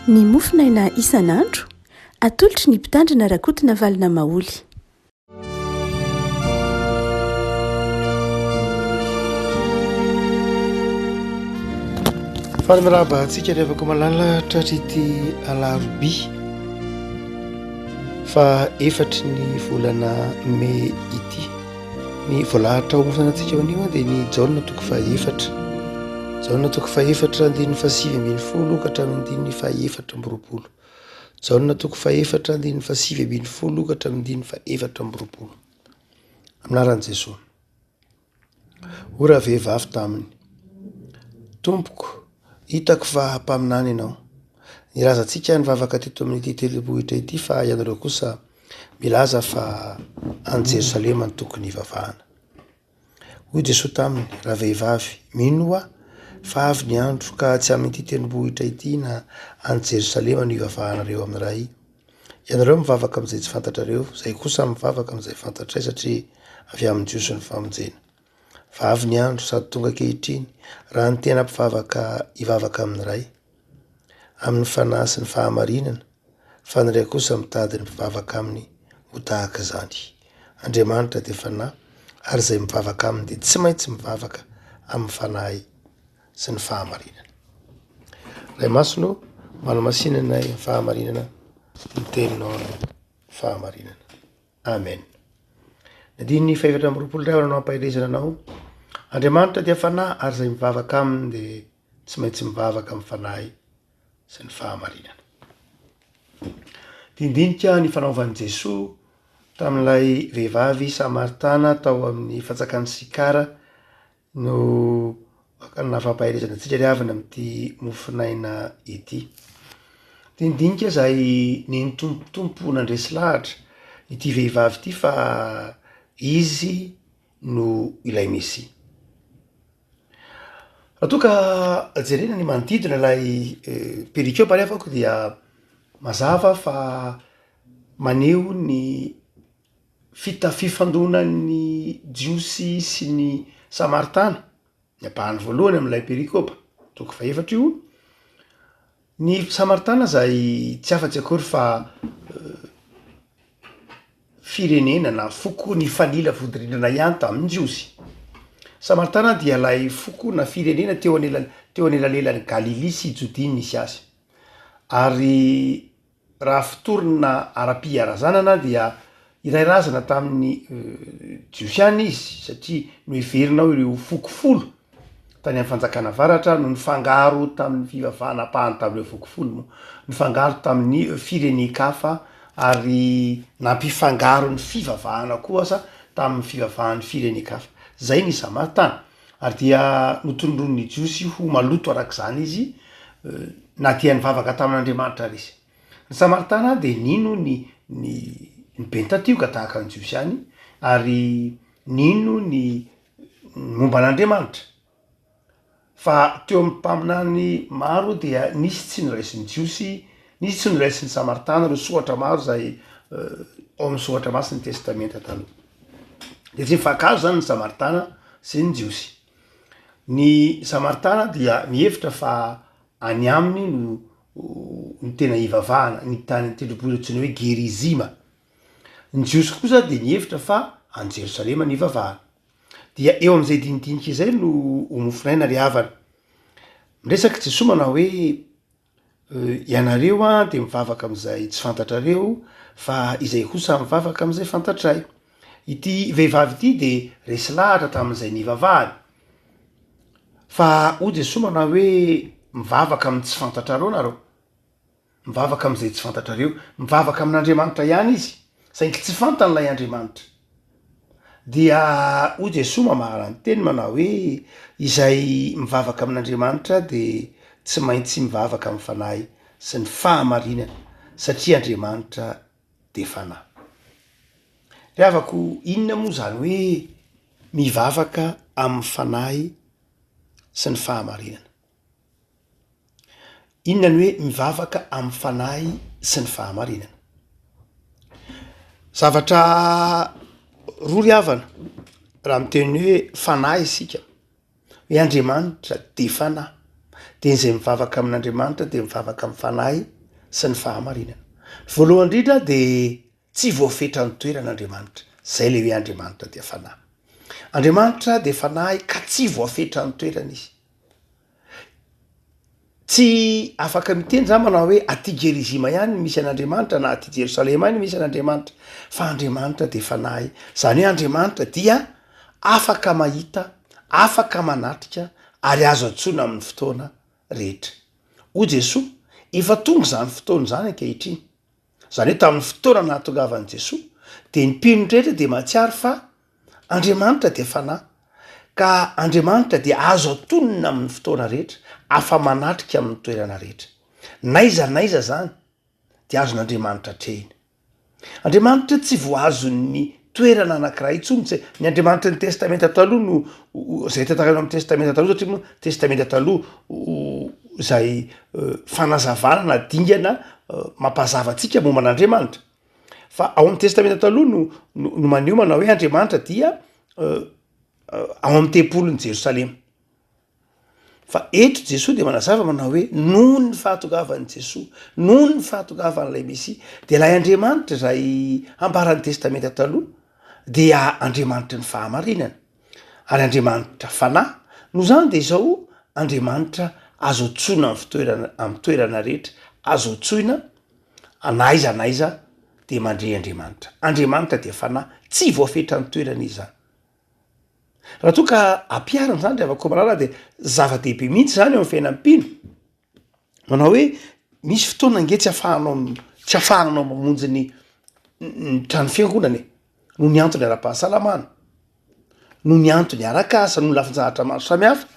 Ny mofonaina isan'andro, atolotry ny Mpitandrina Rakotonavalona Maholy. Faly mirahaba antsika ry havako malala tratry ity alarobia fa efatry ny volana mey ity. Ny voalahatra ho mofonantsika eo anio dia ny Jaona toko fahefatra. Jaona toko fahefatra andininy fahasivy ambin'ny folo ka hatramin'ny andininy fahaefatra amby roapolo. Jaona toko fahefatra andininy fahasivy ambin'ny folo ka hatramin'ny andininy fahefatra amby roapolo. Amin'ny anaran'i Jesoa. Hoy ravehivavy taminy, Tompoko, hitako fa mpaminany ianao. Ny razantsika nivavaka teto amin'ity tendrombohitra ity fa ianareo kosa milaza fa any Jerosalema no tokony hivavahana. Hoy Jesoa taminy, Ravehivavy, minoa Aho fa avy ny andro ka tsy amin'ity tendrombohitra ity na any Jerosalema no hivavahanareo amin'ny Ray. Ianareo mivavaka amin'izay tsy fantatrareo, izahay kosa mivavaka amin'izay fantatray satria avy amin'ny Jiosy ny famonjena. Fa avy ny andro sady tonga ankehitriny raha ny tena mpivavaka hivavaka amin'ny Ray, amin'ny fanahy sy ny fahamarinana, fa ny Ray kosa mitady ny mpivavaka aminy ho tahaka izany. Andriamanitra dia fanahy, ary izay mivavaka aminy dia tsy maintsy mivavaka amin'ny fanahy sy ny fahamarinana. Ray Masina ô, manamasina anay amin'ny fahamarinana, ny teninao no fahamarinana. Amen. Ny andininy fahefatra amby roapolo indray no ampaherezana anao. Andriamanitra dia fanahy ary izay mivavaka aminy dia tsy maintsy mivavaka amin'ny fanahy sy ny fahamarinana. Dindinika ny fanaovan'i Jesoa tamin'ilay vehivavy samaritana tao amin'ny fanjakan'i Sikara no na fampaherezana antsika ry havana amin'ity mofonaina ity. Dinidinika izay nenitomptompo nandresy lahatra ity vehivavy ity fa izy no ilay Mesia. Raha toa ka jerena ny manodidina ilay perikopa ry havako dia mazava fa maneho ny fita- fifandonan'ny Jiosy sy ny Samaritana, ny ampahany voalohany amin'ilay perikopa, toko fahefatra io, ny Samaritana izay tsy afa-tsy akory fa firenena na foko nifanila vodirindrana ihany tamin'ny Jiosy. Samaritana dia ilay foko na firenena teo anela- teo anelanelan'i Galilia sy Jodia nisy azy. Ary Raha fotorina ara-piharazanana dia iray razana tamin'ny Jiosy ihany izy satria noheverina ho ireo foko folo tany amin'ny fanjakana avaratra no nifangaro tamin'ny fivavahana ampahany tamin'ireo foko folo moa nifangaro tamin'ny firenen-kafa ary nampifangaro ny fivavahana koa aza tamin'ny fivavahan'ny firenen-kafa. Izay ny Samaritana. Ary dia notondroin'ny Jiosy ho maloto araka izany izy, na dia nivavaka tamin'Andriamanitra ary izy. Ny Samaritana dia nino ny ny ny Pentatioka tahaka ny Jiosy ihany, ary nino ny momba an'Andriamanitra. Fa teo amin'ny mpaminany maro dia nisy tsy noraisin'ny Jiosy, nisy tsy noraisin'ny Samaritana ireo soratra maro izay ao amin'ny soratra masin'ny Testamenta Taloha. De tsy mifankahazo zany ny Samaritana sy ny Jiosy. Ny Samaritana dia mihevitra fa any aminy no no tena ivavahana, ny tany an-tendrombohitra antsoina hoe Gerizima. Ny Jiosy kosa dia nihevitra fa any Jerosalema no ivavahana. Dia eo amin'izay dinidinika izay no ho mofonaina ry havana. Miresaka Jesoa manao hoe ianareo an dia mivavaka amin'izay tsy fantatrareo fa izay kosa mivavaka amin'izay fantatray. Ity vehivavy ity dia resy lahatra tamin'izay nivavahany. Fa hoy Jesoa manao hoe mivavaka amin'ny tsy fantatrareo nareo. Mivavaka amin'izay tsy fantatrareo. Mivavaka amin'Andriamanitra ihany izy, saingy tsy fantany ilay Andriamanitra. Dia hoy Jesoa mamarana ny teny manao hoe, izay mivavaka amin'Andriamanitra dia tsy maintsy mivavaka amin'ny fanahy sy ny fahamarinana, satria Andriamanitra dia fanahy. Ry havako, inona moa izany hoe mivavaka amin'ny fanahy sy ny fahamarinana? Inona ny hoe mivavaka amin'ny fanahy sy ny fahamarinana? Zavatra roa ry havana, raha miteny hoe fanahy isika, hoe Andriamanitra dia fanahy, de izay mivavaka amin'Andriamanitra de mivavaka amin'ny fanahy. sy ny fahamarinana. Ny voalohany indrindra dia tsy voafetra ny toerana Andriamanitra, zay le hoe Andriamanitra dia fanahy. Andriamanitra dia fanahy ka tsy voafetra ny toerana izy. Tsy afaka miteny za manao hoe aty Gerizima ihany ny misy an'Andriamanitra na aty Jerosalema ihany misy an'Andriamanitra fa Andriamanitra dia fanahy, zany hoe Andriamanitra dia afaka mahita, afaka manatrika ary azo antsoina amin'ny fotoana rehetra. Hoy Jesoa, efa tonga izany fotoana izany ankehitriny. Izany hoe tamin'ny fotoana nahatongavan'i Jesoa dia ny mpino rehetra dia mahatsiaro fa Andriamanitra dia fanahy, ka Andriamanitra dia azo atonina amin'ny fotoana rehetra, afa-manatrika amin'ny toerana rehetra. N'aiza n'aiza izany dia azon'Andriamanitra atrehina. Andriamanitra tsy voahazon'ny toerana anankiray intsony, tsy ny Andriamanitry ny Testamenta Taloha no izay tantaraina ao amin'ny Testamenta Taloha satria moa Testamenta Taloha izay fanazavana na dingana mampazava antsika momba an'Andriamanitra. Fa ao amin'ny Testamenta Taloha no no maneho manao hoe Andriamanitra dia ao amin'ny tempolin'i Jerosalema. Fa eto Jesoa dia manazava manao hoe noho ny fahatongavan'i Jesoa, noho ny fahatongavan'ilay Mesia, dia ilay Andriamanitra izay ambaran'ny Testamenta Taloha dia Andriamanitry ny fahamarinana ary Andriamanitra fanahy, noho izany dia izao Andriamanitra azo antsoina amin'ny fitoerana amin'ny toerana rehetra, azo antsoina na aiza na aiza dia mandre Andriamanitra. Andriamanitra dia fanahy, tsy voafetran'ny toerana izy izany. Raha toa ka ampiharina izany ry havako malala dia zava-dehibe mihitsy izany eo amin'ny fiainan'ny mpino. Manao hoe misy fotoana ange tsy afahanao tsy afahanao mamonjy ny ny trano fiangonana e, noho ny antony ara-pahasalamana, noho ny antony arak'asa, noho ny lafin-javatra maro samihafa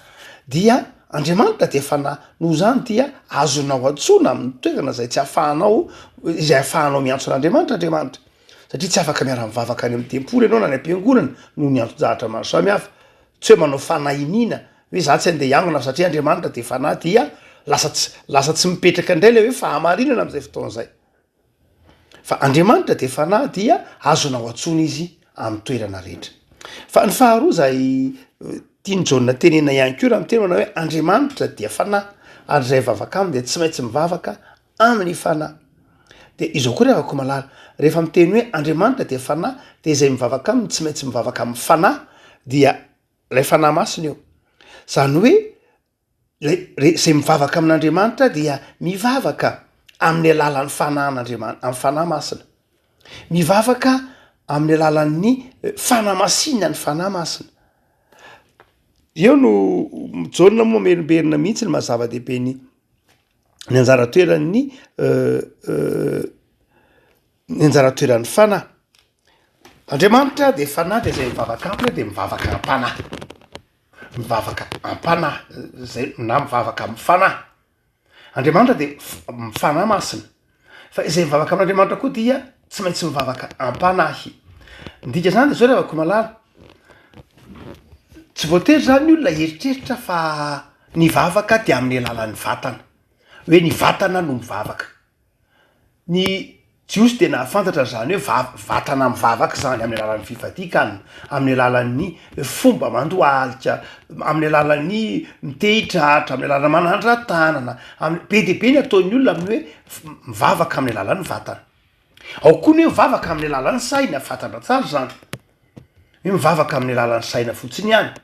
dia Andriamanitra dia fanahy, noho izany dia azonao antsoina amin'ny toerana izay tsy afahanao izay afahanao miantso an'Andriamanitra Andriamanitra. Satria tsy afaka miara-mivavaka any amin'ny tempoly ianao na any am-piangonana noho ny anton-javatra maro samihafa. Tsy hoe manao fanahiniana hoe za tsy andeha hiangona satria Andriamanitra dia fanahy dia lasa tsy lasa tsy mipetraka indray ilay hoe fahamarinana amin'izay fotoana izay. Fa Andriamanitra dia fanahy dia azonao antsoina izy amin'ny toerana rehetra. Fa ny faharoa izay tian'i Jaona tenenina ihany koa raha miteny manao hoe Andriamanitra dia fanahy ary izay mivavaka aminy dia tsy maintsy mivavaka amin'ny fanahy. De izao koa ry havako malala, rehefa miteny hoe Andriamanitra dia fanahy, de izay mivavaka aminy tsy maintsy mivavaka amin'ny fanahy, dia ilay fanahy masina io. Zany hoe lay re- zay mivavaka amin'Andriamanitra dia mivavaka amin'ny alalan'ny fanahin'Andriaman- amin'ny fanahy masina. Mivavaka amin'ny alalan'ny fanamasinan'ny fanahy masina. Eo no Jaona moa mamerimberina mihitsy ny maha zava-dehibe ny ny anjara toeran'ny ny anjara toeran'ny fanahy. Andriamanitra dia fanahy de zay mivavaka aminy de mivavaka am-panahy, mivavaka am-panahy zay na mivavaka amin'ny fanahy. Andriamanitra de f- fanahy masina, fa izay mivavaka amin'Andriamanitra koa dia tsy maintsy mivavaka am-panahy. Ny dikan'izany de zao ry havako malala, Tsy voatery zany ny olona hieritreritra fa ny vavaka dia amin'ny alalan'ny vatana, hoe ny vatana no mivavaka. Ny jiosy dia nahafantatra zany hoe va- vatana mivavaka zany amin'ny alalan'ny fifadian-kanina, amin'ny alalan'ny fomba mandohalika, amin'ny alalan'ny mitehi-tratra, amin'ny alalan'ny manandra-tanana, am- be dia be ny ataon'ny olona amin'ny hoe f- mivavaka amin'ny alalan'ny vatana. Ao koa ny hoe mivavaka amin'ny alalan'ny saina, fantatra tsara izany. Hoe mivavaka amin'ny alalan'ny saina fotsiny ihany.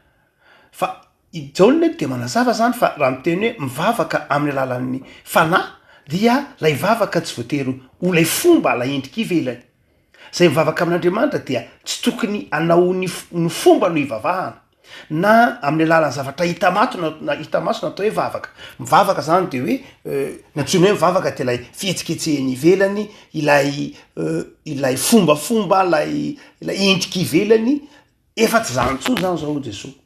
Fa i Jaona eto dia manazava izany fa raha miteny hoe mivavaka amin'ny alalan'ny fanahy dia ilay vavaka tsy voatery ho ilay fomba, ilay endrika ivelany. Izay mivavaka amin'Andriamanitra dia tsy tokony hanao ny ny fomba no ivavahana. Na amin'ny alalan'ny zavatra hita mato na na hita maso no atao hoe vavaka. Mivavaka zany de hoe ny antsoina hoe mivavaka de ilay fihetsiketsehana ivelany, ilay ilay fombafomba, ilay ilay endrika ivelany, efa tsy zany intsony zany zao hoy Jesoa.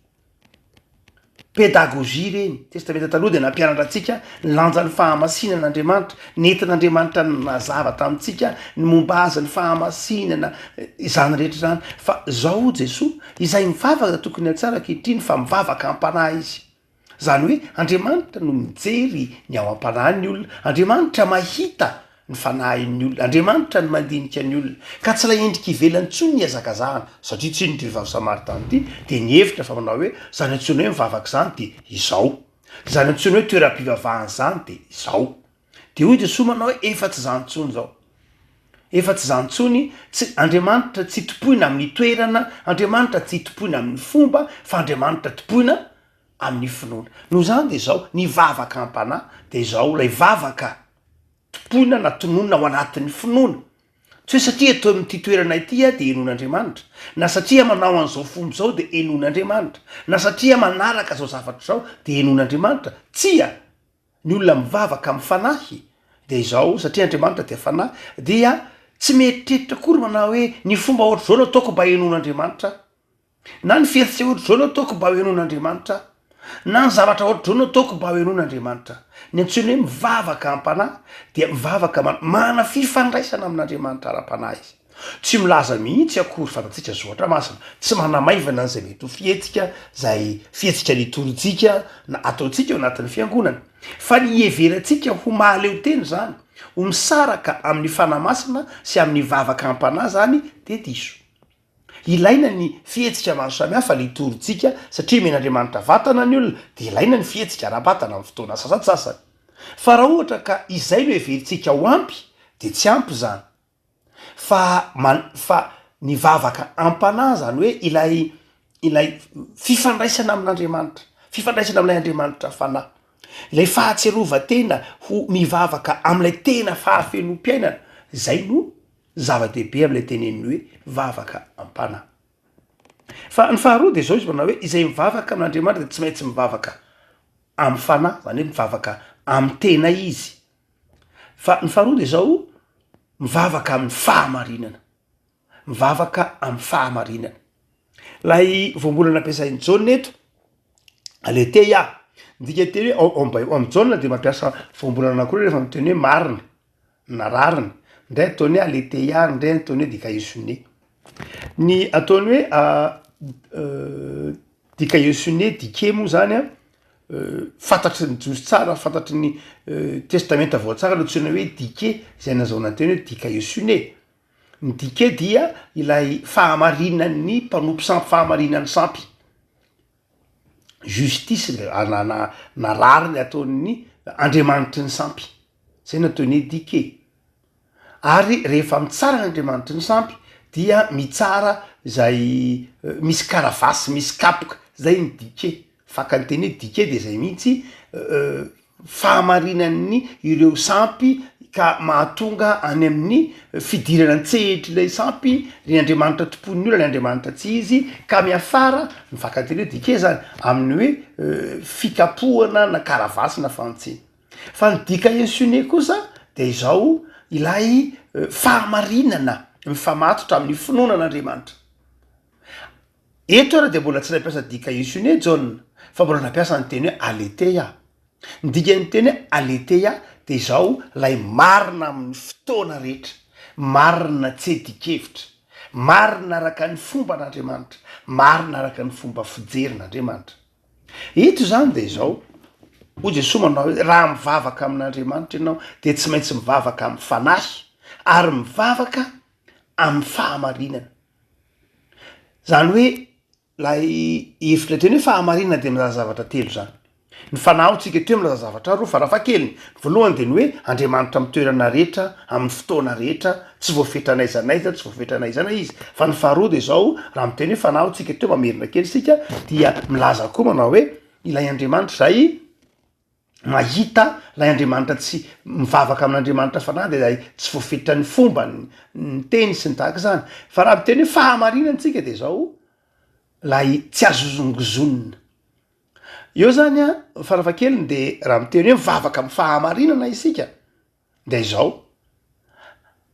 Pédagogie ireny, testamenta taloha de nampianatra antsika ny lanjan'ny fahamasinan'Andriamanitra, nentin'Andriamanitra nazava tamintsika ny momba azy, ny fahamasinana, izany rehetra izany, fa zao hoy Jesoa, Izay mivavaka tokony hatsara ankehitriny fa mivavaka am-panahy izy. Izany hoe Andriamanitra no mijery ny ao am-panahin'ny olona, Andriamanitra mahita ny fanahin'ny olona, Andriamanitra no mandinika ny olona, ka tsy ilay endrika ivelany intsony ny ihazakazahana, satria tsinona ity vehivavy samaritana ity dia nihevitra fa manao hoe izany antsoina hoe mivavaka izany dia izao, izany antsoina hoe toeram-pivavahana izany dia izao. De hoy Jesoa manao hoe efa tsy zany tsony zao. Efa tsy zany tsony, tsy, Andriamanitra tsy tompoina amin'ny toerana, Andriamanitra tsy tompoina amin'ny fomba, fa Andriamanitra tompoina amin'ny finoana. Noho izany de zao, ny vavaka am-panahy de zao, ilay vavaka tompoina na tononina ao anatin'ny finoana. Tsy hoe satria eto amin'ity toerana ity aho dia henoin'Andriamanitra, na satria manao an'izao fomba izao dia henoin'Andriamanitra, na satria manaraka izao zavatra izao dia henoin'Andriamanitra. Tsia! Ny olona mivavaka amin'ny fanahy dia izao, satria Andriamanitra dia fanahy, dia tsy mieritreritra akory manao hoe ny fomba ohatr'izao no ataoko mba henoin'Andriamanitra aho. Na ny fihetsika ohatr'izao no ataoko mba ho henoin'Andriamanitra aho. Na ny zavatra ohatr'izao no ataoko mba ho henoin'Andriamanitra aho. Ny antsoina hoe mivavaka am-panahy dia mivavaka manana fifandraisana amin'Andriamanitra ara-panahy izy. Tsy milaza mihitsy akory, fantatsika soratra masina, tsy manamaivana an'izay mety ho fihetsika, izay fihetsika litorjika na ataontsika ao anatin'ny fiangonana. Fa ny hiheverantsika ho mahaleo tena izany, ho misaraka amin'ny Fanahy Masina sy amin'ny vavaka am-panahy izany dia diso. Ilaina ny fihetsika maro samihafa litorjika satria omen'Andriamanitra vatana ny olona dia ilaina ny fihetsika ara-batana amin'ny fotoana sasantsasany. Fa raha ohatra ka izay no heverintsika ho ampy dia tsy ampy izany. Fa man- fa ny vavaka am-panahy izany hoe ilay ilay fifandraisana amin'Andriamanitra, fifandraisana amin'ilay Andriamanitra fanahy, ilay fahatsiarovan-tena ho mivavaka amin'ilay tena fahafenoam-piainana, izay no Zava-dehibe amin'ilay teneniny hoe vavaka am-panahy. Fa ny faharoa dia izao izy manao hoe izay mivavaka amin'Andriamanitra dia tsy maintsy mivavaka amin'ny fanahy, izany hoe mivavaka amin'ny tena izy. Fa ny faharoa dia izao, mivavaka amin'ny fahamarinana. Mivavaka amin'ny fahamarinana. Ilay voambolana ampiasain'i Jaona eto, aletheia, ny dikanteny hoe ao ao amin'ny ao amin'ny Jaona dia mampiasa voambolana anankiroa rehefa miteny hoe marina. na rariny, ndray ataony hoe aletheia ary ndray ataony hoe dikaiosune. Ny ataony hoe dikaiosune, dike moa zany an, fantatry ny jiosy tsara, fantatry ny testamenta vao tsara ny antsoina hoe dike, zay nazahoana ny teny hoe dikaiosune. Ny dike dia ilay fahamarinan'ny mpanompo sampy, fahamarinan'ny sampy. Justice na na na rariny ataon'ny andriamanitry ny sampy, zay no ataony hoe dike. Ary rehefa mitsara ny andriamanitry ny sampy dia mitsara zay misy karavasy, misy kapoka, zay ny dike. Fakan'ny teny hoe dike de zay mihitsy fahamarinan'ny ireo sampy ka mahatonga any amin'ny fidirana an-tsehitr'ilay sampy ry andriamanitra tompoin'ny olona, ilay andriamanitra tsy izy, ka miafara, ny fakan-teny hoe dike zany, amin'ny hoe fikapohana na karavasy na fantsina. Fa ny dikaiosune kosa de izao, ilay fahamarinana mifamatotra amin'ny finoana an'Andriamanitra. Eto ary dia mbola tsy nampiasa dikaiosune Jaona fa mbola nampiasa ny teny hoe aletheia. Ny dikan'ny teny hoe aletheia dia izao, ilay marina amin'ny fotoana rehetra, marina tsy adikevitra, marina araka ny fomban'Andriamanitra, marina araka ny fomba fijerin'Andriamanitra. Eto izany dia izao, hoy Jesoa manao hoe raha mivavaka amin'Andriamanitra ianao dia tsy maintsy mivavaka amin'ny fanahy ary mivavaka amin'ny fahamarinana. Zany hoe lay hevitra teny hoe fahamarinana dia milaza zavatra telo zany. Ny fanahy hotsika teo milaza zavatra roa farafahakeliny. Ny voalohany dia ny hoe Andriamanitra amin'ny toerana rehetra, amin'ny fotoana rehetra, tsy voafetra n'aiza n'aiza, tsy voafetra n'aiza na iza. Fa ny faharoa dia izao, raha miteny hoe fanahy hotsika teo, mamerina kely isika, dia milaza koa manao hoe ilay Andriamanitra izay mahita ilay Andriamanitra tsy mivavaka amin'Andriamanitra fanahy dia ilay tsy voafetra ny fombany, ny teny sy ny tahaka izany. Fa raha miteny hoe fahamarinana tsika dia izao, ilay tsy azo hozongozonina. Eo zany an, farafahakeliny dia raha miteny hoe mivavaka amin'ny fahamarinana isika dia izao,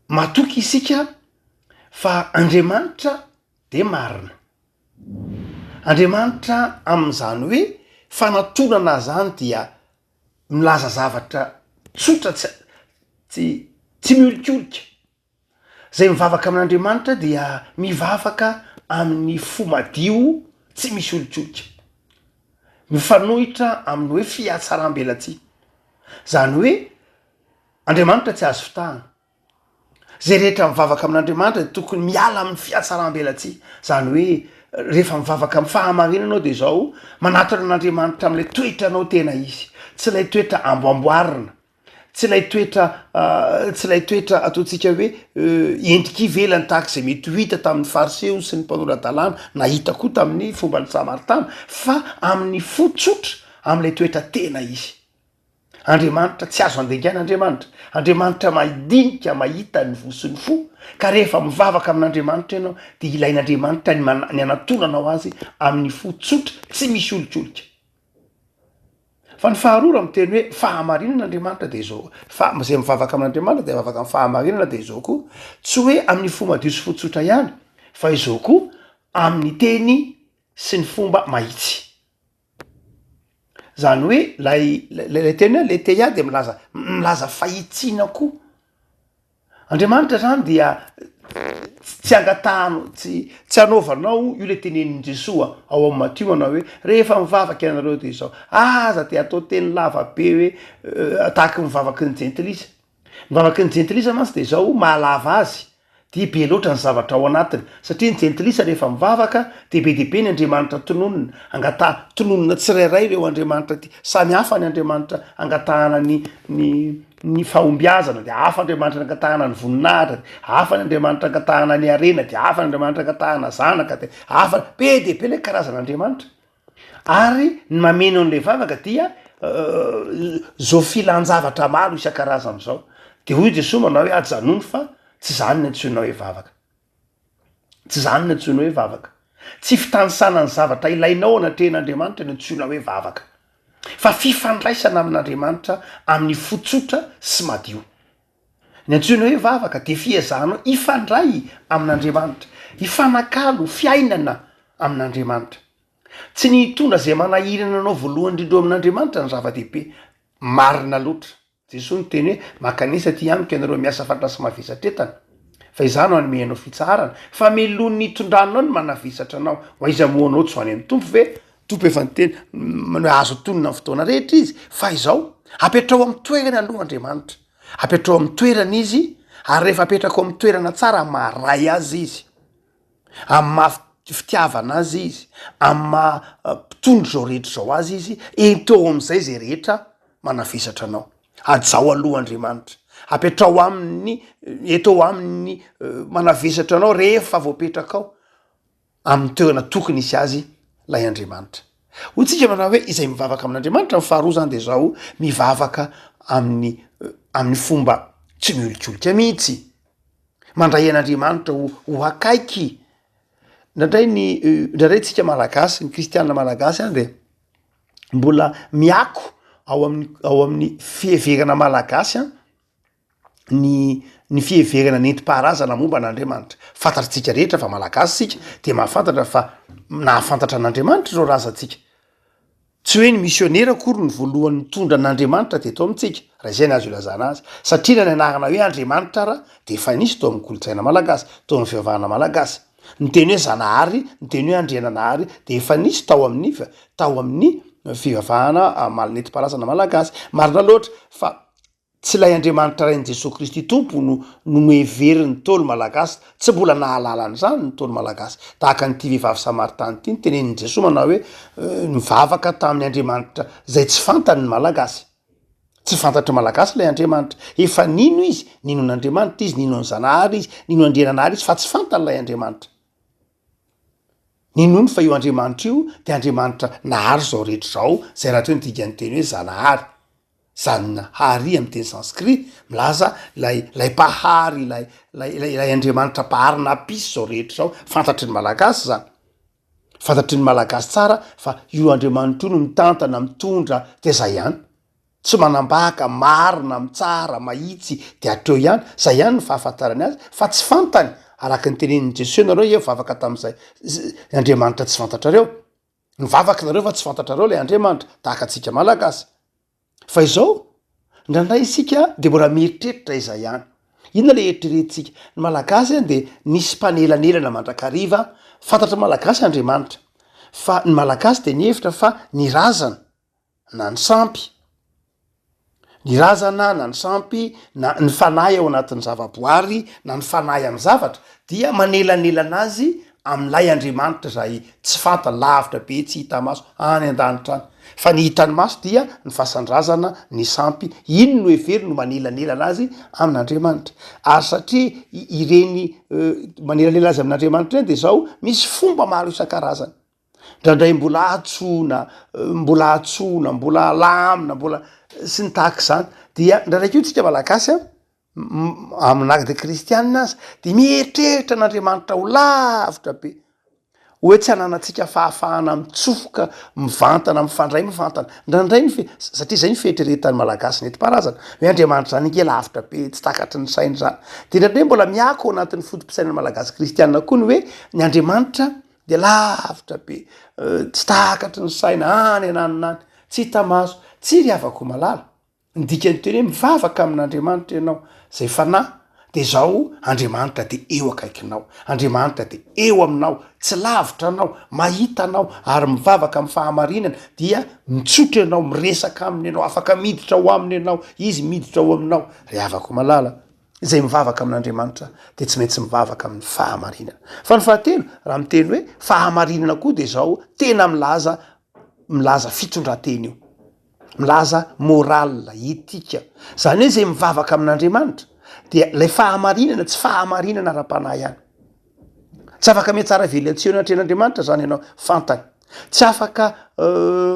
matoky isika fa Andriamanitra dia marina. Andriamanitra amin'izany hoe fanatonana zany dia milaza zavatra tsotra tsy tsy tsy miolikolika. Zay mivavaka amin'Andriamanitra dia mivavaka amin'ny fo madio tsy misy olikolika. Mifanohitra amin'ny hoe fihatsaram-belatsihy. Zany hoe Andriamanitra tsy azo fitahana. Zay rehetra mivavaka amin'Andriamanitra dia tokony miala amin'ny fihatsaram-belatsihy. Zany hoe rehefa mivavaka amin'ny fahamarinana anao dia izao, manatona an'Andriamanitra amin'ilay toetranao tena izy. Tsy ilay toetra amboamboarina. Tsy ilay toetra, tsy ilay toetra ataontsika hoe endrika ivelany tahaka izay mety ho hita tamin'ny Fariseo sy ny mpanora-dalàna, na hita koa tamin'ny fomban'ny Samaritana, fa amin'ny fo tsotra, amin'ilay toetra tena izy. Andriamanitra tsy azo andengaina Andriamanitra. Andriamanitra madinika mahita ny voa sy ny fo, ka rehefa mivavaka amin'Andriamanitra ianao dia ilain'Andriamanitra ny mana- ny anatonanao azy amin'ny fo tsotra tsy misy olikolika. Fa ny faharoa raha miteny hoe fahamarinana Andriamanitra dia izao, fa izay mivavaka amin'Andriamanitra dia mivavaka amin'ny fahamarinana dia izao koa, tsy hoe amin'ny fo madio sy fo tsotra ihany fa izao koa amin'ny teny sy ny fomba mahitsy. Zany hoe lay lay teny hoe aletheia dia milaza milaza fahitsiana koa. Andriamanitra zany dia tsy angatahano tsy tsy anaovanao io le tenenin'i Jesoa ao amin'ny Matio manao hoe rehefa mivavaka ianareo de izao, aza de atao teny lava be hoe tahaky ny vavaky ny jentilisa. Ny vavaky ny jentilisa mantsy de izao mahalava azy dia be loatra ny zavatra ao anatiny, satria ny jentilisa rehefa mivavaka dia be dia be ny andriamanitra tononina, angataha tononina tsirairay ireo andriamanitra ty, samy hafa ny andriamanitra angatahana ny ny ny fahombiazana, dia hafa andriamanitra angatahana ny voninahitra, dia hafa ny andriamanitra angatahana ny harena, dia hafa ny andriamanitra angatahana zanaka, dia hafa, be dia be le karazana andriamanitra. Ary ny mameno an'ilay vavaka dia zao filan-javatra maro isan-karazany zao. De hoy Jesoa manao hoe ajanony fa tsy zany ny antsoinao hoe vavaka. Tsy zany ny antsoinao hoe vavaka. Tsy fitanisana ny zavatra ilainao anatrehan'Andriamanitra ny antsoina hoe vavaka. Fa fifandraisana amin'Andriamanitra amin'ny fo tsotra sy madio. Ny antsoina hoe vavaka dia fiezahanao hifandray amin'Andriamanitra, hifanakalo fiainana amin'Andriamanitra. Tsy ny hitondra izay manahirana anao voalohany indrindra eo amin'Andriamanitra no zava-dehibe. Marina loatra. Jesoa niteny hoe, Mankanesa aty amiko ianareo miasa fatratra sy mavesatra entana, fa Izaho no hanome anao fitsaharana. Fa melohin'ny nitondranao ny manavesatra anao. Ho aiza moa anao tsy ho any amin'ny Tompo ve? Tompo efa niteny hoe azo atonina amin'ny fotoana rehetra Izy. Fa izao, apetraho amin'ny toerany aloha Andriamanitra. Apetraho amin'ny toerany Izy, ary rehefa apetraka ao amin'ny toerana tsara, maharay Azy Izy. Amin'ny maha fitiavana Azy Izy, amin'ny maha mpitondra izao rehetra izao Azy Izy, ento eo amin'izay izay rehetra manavesatra anao. Hajao aloha Andriamanitra. Apetraho aminy, ento eo aminy manavesatra anao rehefa voapetrakao amin'ny toerana tokony hisy azy ilay Andriamanitra. Hoy tsika manao hoe izay mivavaka amin'Andriamanitra, ny faharoa zany de zao, mivavaka amin'ny amin'ny fomba tsy miolikolika mihitsy. Mandray an'Andriamanitra ho ho akaiky. Indraindray ny indraindray tsika malagasy, ny kristianina malagasy any de mbola miako ao amin'ny ao amin'ny fiheverana malagasy an, ny ny fiheverana nentim-paharazana momba an'Andriamanitra. Fantatritsika rehetra fa malagasy isika de mahafantatra fa nahafantatra an'Andriamanitra ireo razantsika. Tsy hoe ny misionera akory no voalohany nitondra an'Andriamanitra teto amintsika, raha izay no azo ilazana azy, satria na ny anarana hoe Andriamanitra ara dia efa nisy tao amin'ny kolontsaina malagasy, tao amin'ny fivavahana malagasy. Ny teny hoe Zanahary, ny teny hoe Andriananahary dia efa nisy tao amin'ny tao amin'ny fivavahana nentim-paharazana malagasy. Marina loatra fa Tsy ilay Andriamanitra Rain'i Jesoa Kristy Tompo no no noheverin'ny Ntaolo Malagasy, tsy mbola nahalala an'izany ny Ntaolo Malagasy. Tahaka an'ity vehivavy Samaritana ity, notenenin'i Jesoa manao hoe, nivavaka tamin'ny Andriamanitra izay tsy fantany ny Malagasy. Tsy fantatry ny Malagasy ilay Andriamanitra. Efa nino izy, nino an'Andriamanitra izy, nino an'i Zanahary izy, nino Andriananahary izy, fa tsy fantany ilay Andriamanitra. Ninoany fa io Andriamanitra io dia Andriamanitra nahary izao rehetra izao, izay rahateo ny dikan'ny teny hoe Zanahary. Zanahary amin'ny teny sanskrit, milaza ilay ilay mpahary, ilay ilay ilay ilay Andriamanitra mpahary nampisy izao rehetra izao, fantatry ny Malagasy izany, fantatry ny Malagasy tsara fa io Andriamanitra io no mitantana, mitondra, de zay ihany, tsy manambaka, marina, mitsara, mahitsy, de hatreo ihany, zay ihany ny fahafantarany azy fa tsy fantany, araka ny tenenin'i Jesoa ianareo hoe mivavaka tamin'izay Andriamanitra tsy fantatrareo. Mivavaka nareo fa tsy fantatrareo ilay Andriamanitra, tahaka antsika Malagasy. Fa izao, indraindray isika dia mbola mieritreritra izay ihany. Inona ilay eritreretintsika? Ny Malagasy dia nisy mpanelanelana mandrakariva, fantatry ny Malagasy Andriamanitra. Fa ny Malagasy dia nihevitra fa ny razana na ny sampy, ny razana na ny sampy na ny fanahy ao anatin'ny zavaboary na ny fanahy amin'ny zavatra dia manelanelana azy amin'ilay Andriamanitra izay tsy fantany, lavitra be, tsy hita maso, any an-danitra any. Fa ny hitany maso dia ny fasan-drazana, ny sampy, iny no heveriny ho manelanelana azy amin'Andriamanitra. Ary satria ireny manelanelana azy amin'Andriamanitra ireny dia izao, misy fomba maro isan-karazany. Indraindray mbola antsoina, mbola antsoina, mbola alamina, mbola sy ny tahaka izany. Dia indraindray koa tsika malagasy an, aminà dia kristianina aza, dia mieritreritra an'Andriamanitra ho lavitra be. Hoe tsy ananantsika fahafahana mitsofoka mivantana, mifandray mivantana. Indraindray ny fe- satria zay ny fieritreretan'ny malagasy nentim-paharazana, hoe Andriamanitra zany ange lavitra be, tsy takatry ny saina zany. De indraindray mbola miako ao anatin'ny foto-pisainan'ny malagasy kristianina koa ny hoe ny Andriamanitra de lavitra be, tsy takatry ny saina, any ananona any, tsy hita maso. Tsia ry havako malala, Ny dikan'ny teny hoe mivavaka amin'Andriamanitra ianao, izay fanahy, dia izao, Andriamanitra dia eo akaikinao, Andriamanitra dia eo aminao, tsy lavitra anao, mahita anao, ary mivavaka amin'ny fahamarinana, dia mitsotra ianao, miresaka aminy ianao, afaka miditra ao aminy ianao, izy miditra ao aminao. Ry havako malala, izay mivavaka amin'Andriamanitra dia tsy maintsy mivavaka amin'ny fahamarinana. Fa ny fahatelo, raha miteny hoe fahamarinana koa dia izao, tena milaza milaza fitondran-tena io. Milaza morale, éthique. Zany hoe zay mivavaka amin'Andriamanitra dia ilay fahamarinana tsy fahamarinana ara-panahy ihany. Tsy afaka mihatsara velatsihy eo anatrehan'Andriamanitra zany ianao, fantany. Tsy afaka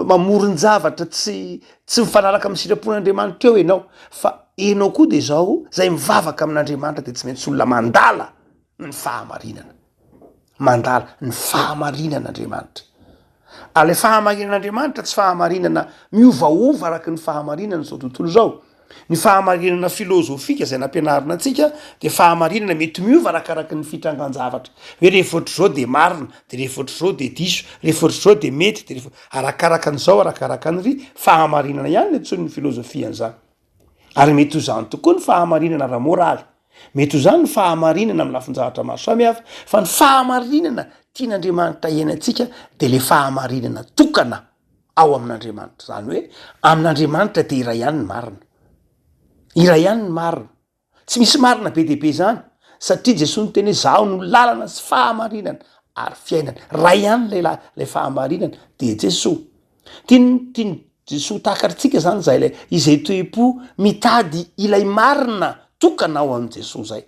mamoron-javatra tsy tsy mifanaraka amin'ny sitrapon'Andriamanitra eo ianao, fa ianao koa dia zao, zay mivavaka amin'Andriamanitra dia tsy maintsy olona mandala ny fahamarinana. Mandala ny fahamarinan'Andriamanitra. Ary ilay fahamarinan'Andriamanitra tsy fahamarinana miovaova araky ny fahamarinana izao tontolo izao. Ny fahamarinana filozofika izay nampianarina antsika dia fahamarinana mety miova arakaraky ny fitrangan-javatra. Hoe rehefa ohatr'izao dia marina, dia rehefa ohatr'izao dia diso, rehefa ohatr'izao dia mety, dia rehefa arakaraka an'izao, arakaraka an'iry, fahamarinana ihany ny antsoin'ny filozofia an'izany. Ary mety ho izany tokoa ny fahamarinana ara-moraly. Mety ho izany ny fahamarinana amin'ny lafin-javatra maro samihafa, fa ny fahamarinana tian'Andriamanitra hiainantsika dia ilay fahamarinana tokana ao amin'Andriamanitra. Izany hoe amin'Andriamanitra dia iray ihany ny marina. Iray ihany ny marina. Tsy misy marina be dia be izany, satria Jesoa niteny hoe zaho no lalana sy fahamarinana ary fiainana. Ray ihany ilay la- ilay fahamarinana dia Jesoa. Tian'ny tian'i Jesoa takatritsika izany izay ilay izay toe-po mitady ilay marina tokana ao amin'i Jesoa izay.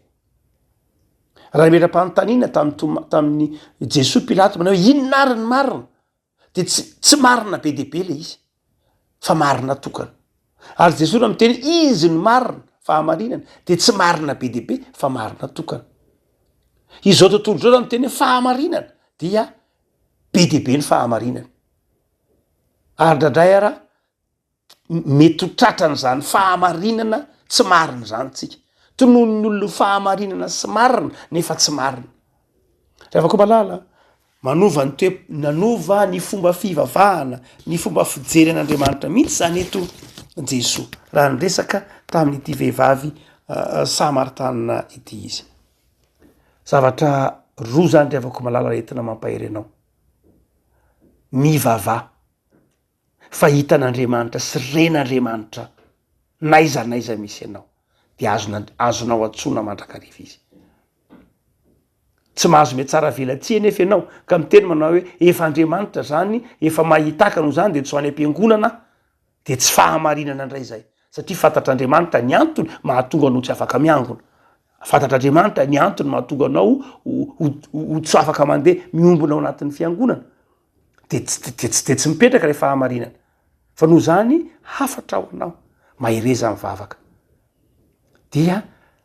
Raha nametra-panontaniana tamin'i Toma- tamin'i Jesoa Pilato manao hoe inona ary ny marina? De tsy tsy marina be dia be le izy fa marina tokana. Ary Jesoa raha miteny izy no marina, fahamarinana, de tsy marina be dia be fa marina tokana. Izao tontolo izao raha miteny hoe fahamarinana dia be dia be ny fahamarinana. Ary indraindray ara mety ho tratran'izany fahamarinana tsy marina izany tsika. Tononin'ny olona ho fahamarinana sy marina nefa tsy marina. Ry havako malala, manova ny toe, nanova ny fomba fivavahana, ny fomba fijery an'Andriamanitra mihitsy izany eto Jesoa, raha niresaka tamin'ity vehivavy Samaritanina ity izy. Zavatra roa izany ry havako malala entina mampahery anao. Mivavaha. Fa hitan'Andriamanitra sy ren'Andriamanitra n'aiza n'aiza misy anao, dia azona azonao antsoina mandrakariva izy. Tsy mahazo mihatsara velatsihy anefa ianao ka miteny manao hoe efa Andriamanitra zany, efa mahitaka noho izany dia tsy ho any am-piangonana aho, dia tsy fahamarinana indray izay, satria fantatr'Andriamanitra ny antony mahatonga anao tsy afaka miangona, fantatr'Andriamanitra ny antony mahatonga anao ho ho tsy afaka mandeha miombona ao anatin'ny fiangonana. de tsy de tsy de tsy mipetraka le fahamarinana fa noho zany hafatra ho anao mahereza mivavaka dia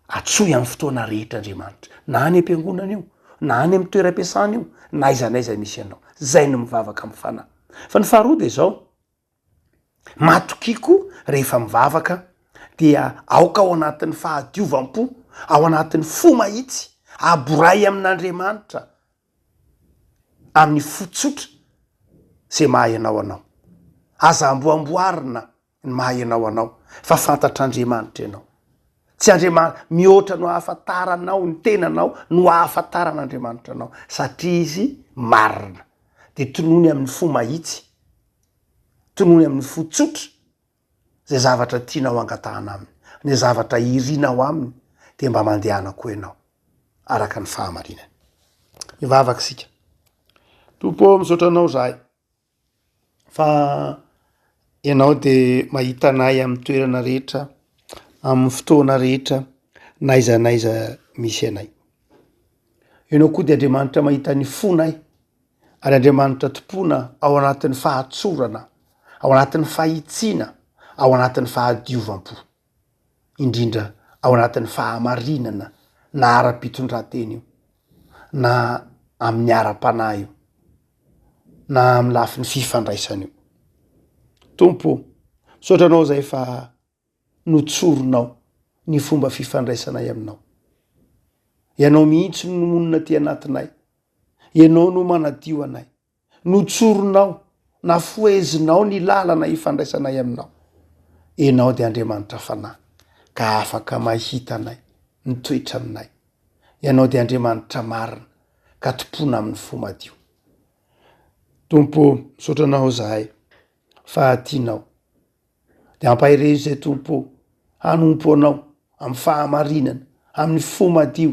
atsoy amin'ny fotoana rehetra Andriamanitra na any am-piangonana io na any amin'ny toeram-piasana io na aiza na aiza misy anao zay no mivavaka amin'ny fanahy fa ny faharoa de zao matokiko rehefa mivavaka dia aoka ao anatin'ny fahadiovam-po ao anatin'ny fo mahitsy aboray amin'Andriamanitra amin'ny fo tsotra ze maha ianao anao. Aza amboamboarina ny maha ianao anao fa fantatr'Andriamanitra ianao. Tsy Andriamanitra, mihoatra no ahafantaranao ny tenanao no ahafantaran'Andriamanitra anao satria Izy marina. De tonony amin'ny fo mahitsy, tonony amin'ny fo tsotra zay zavatra tianao angatahana Aminy, ny zavatra irinao Aminy de mba mandehana koa ianao. araka ny fahamarinany. Hivavaka isika. Tompo ô, misaotra anao izahay fa. Ianao dia mahita anay amin'ny toerana rehetra, amin'ny fotoana rehetra, na aiza na aiza misy anay. Ianao koa dia Andriamanitra mahita ny fonay, ary Andriamanitra tompoina ao anatin'ny fahatsorana, ao anatin'ny fahitsiana, ao anatin'ny fahadiovam-po, indrindra ao anatin'ny fahamarinana na ara-pitondrantena io, na amin'ny ara-panahy io, na amin'ny lafiny fifandraisana io. Tompo ô, misaotra Anao izay fa notsorinao ny fomba fifandraisanay aminao. Ianao mihitsy no monina aty anatinay. Ianao no manadio anay. Notsorinao, nafohezinao ny lalana ifandraisanay aminao. Ianao dia Andriamanitra Fanahy ka afaka mahita anay, mitoetra aminay. Ianao dia Andriamanitra marina ka tompoina amin'ny fo madio. Tompo ô, misaotra Anao izahay fa tianao. Dia ampaherezo izay Tompo ô, hanompo Anao amin'ny fahamarinana, amin'ny fo madio.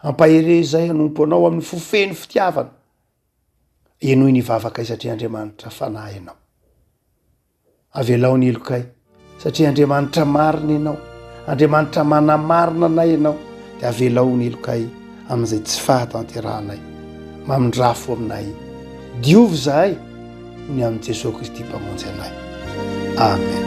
Ampaherezo izay hanompo Anao amin'ny fo feno fitiavana. Henoy ny vavakay satria Andriamanitra Fanahy Ianao. Avelao ny helokay satria Andriamanitra marina Ianao, Andriamanitra manamarina anay Ianao, dia avelao ny helokay amin'izay tsy fahatanterahanay. Mamindrafo aminay. Diovy izahay. Ny amin'i Jesoa Kristy Mpamonjy anay. Amen.